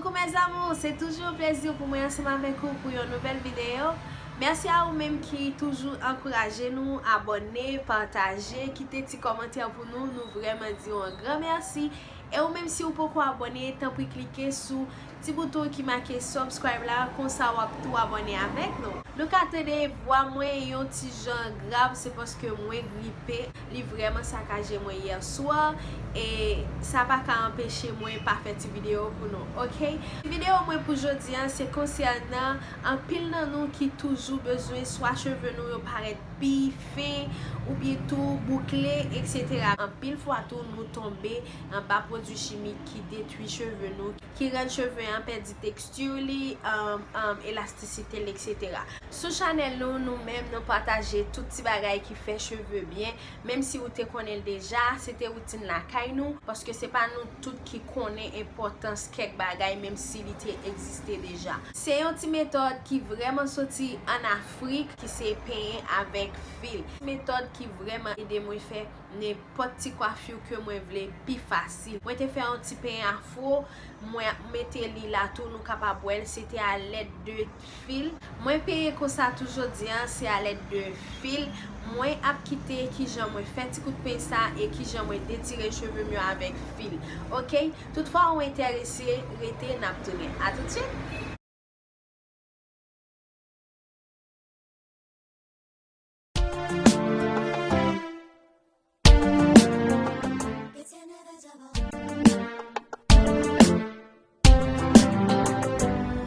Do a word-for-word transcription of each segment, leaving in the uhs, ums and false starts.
Coucou mes amours, se toujou yon plezi pou mwen ansanm avèk ou pou yon nouvèl videyo. Mèsi a ou menm ki toujou ankouraje nou, abòne, pataje, kite ti kòmantè pou nou, nou vrèman di w yon gran mèsi. E ou menm si ou poko abòne, tanpri klike sou ti bouton ki make subscribe la, konsa w ap tou abòne avèk nou. Nou ka tande vwa mwen yon ti jan grav, se paske mwen gripe. Li vrèman sakaje mwen yè swa, e sa pa ka anpeche mwen pa fè ti videyo pou nou, oke? Videyo mwen pou jodi a, se konsènan anpil nan nou ki toujou bezwen swa cheve nou yo parèt pi fen, oubyen tou boukle, etsetera. Anpil fwa tou, nou tonbe anba pwodui chimik ki detwi cheve nou, ki rann cheve an pèdi teksti li, um, um, elastisite l, etsetera. Sou chanèl nou, nou menm, nou pataje tout ti bagay ki fè cheve byen. Menm si ou te konnen l deja, se te woutin lakay nou, paske se pa nou tout ki konnen enpòtans kèk bagay, menm si li te egziste deja. Se yon ti metòd ki vrèman soti ann Afrik, ki se penyen avèk fil. Metòd ki vrèman ede mwen fè nenpòt ti kwafi ke mwen vle pi fasil. Mwen te fè yon ti penyen afwo, mwen mete li la tou, nou kapab wè l, se te alèd de fil. Mwen penyen konsa tou jodi a, se alèd de fil. Mwen ap kite kijan mwen fè ti kout peny sa e kijan mwen detire cheve m yo avèk fil. Oke? Toutfwa ou enterese, rete, n ap tounen. A toutswit!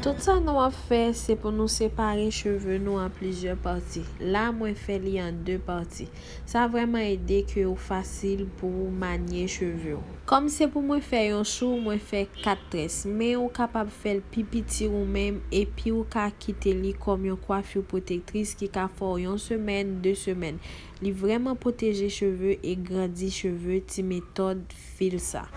Tout sa nou ap fè, se pou nou separe cheve nou an plizyè pati. La, mwen fè li an de pati. Sa vrèman ede ke ou fasil pou ou manye cheve w. Kòm se pou mwen fè yon chou, mwen fè kat très, men ou kapab fè l pi piti ou menm, epi ou ka kite li kòm yon kwafi pwotektris ki ka fè w yon semèn, de semèn. Li vrèman pwoteje cheve e grandi cheve, ti metòd fil sa.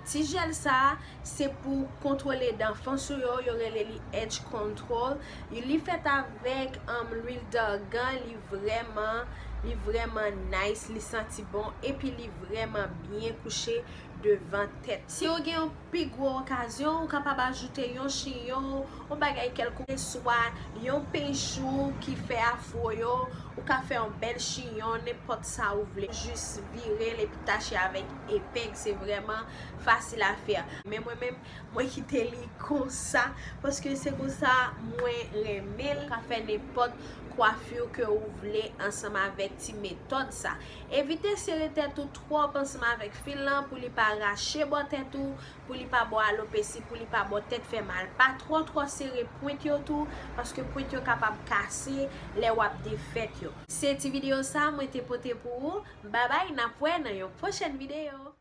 Ti jèl sa, se pou kontwole dan fons ou yo, yo rele li edge control. Li fèt avèk lwil d'argan, li vrèman, li vrèman nice, li santi bon, epi li vrèman byen kouche devan tèt. Si w gen yon pi gwo okazyon, ou kapab ajoute yon chiyon, yon bagay kèlkonk, swa yon penchou ki fè afwo yo, ou ka fè yon bèl chiyon, nenpòt sa ou vle. Jis vire l epi tache avèk epeng, se vrèman fasil a fè. Men mwen menm, mwen kite li konsa, paske se konsa mwen renmen l. Ou ka fè nenpòt kwafi ke ou vle ansanm avèk ti metòd sa. Evite sere tèt ou twòp ansanm avèk fil lan pou li pa rache bò tèt ou, pou li pa ba w alopesi, pou li pa ba w tèt fè mal. Pa twò twò sere pwent yo tou, paske pwent yo kapab kase lè w ap defèt yo. Se ti videyo sa mwen te pote pou ou. Babay, n ap wè nan yon pwochèn videyo.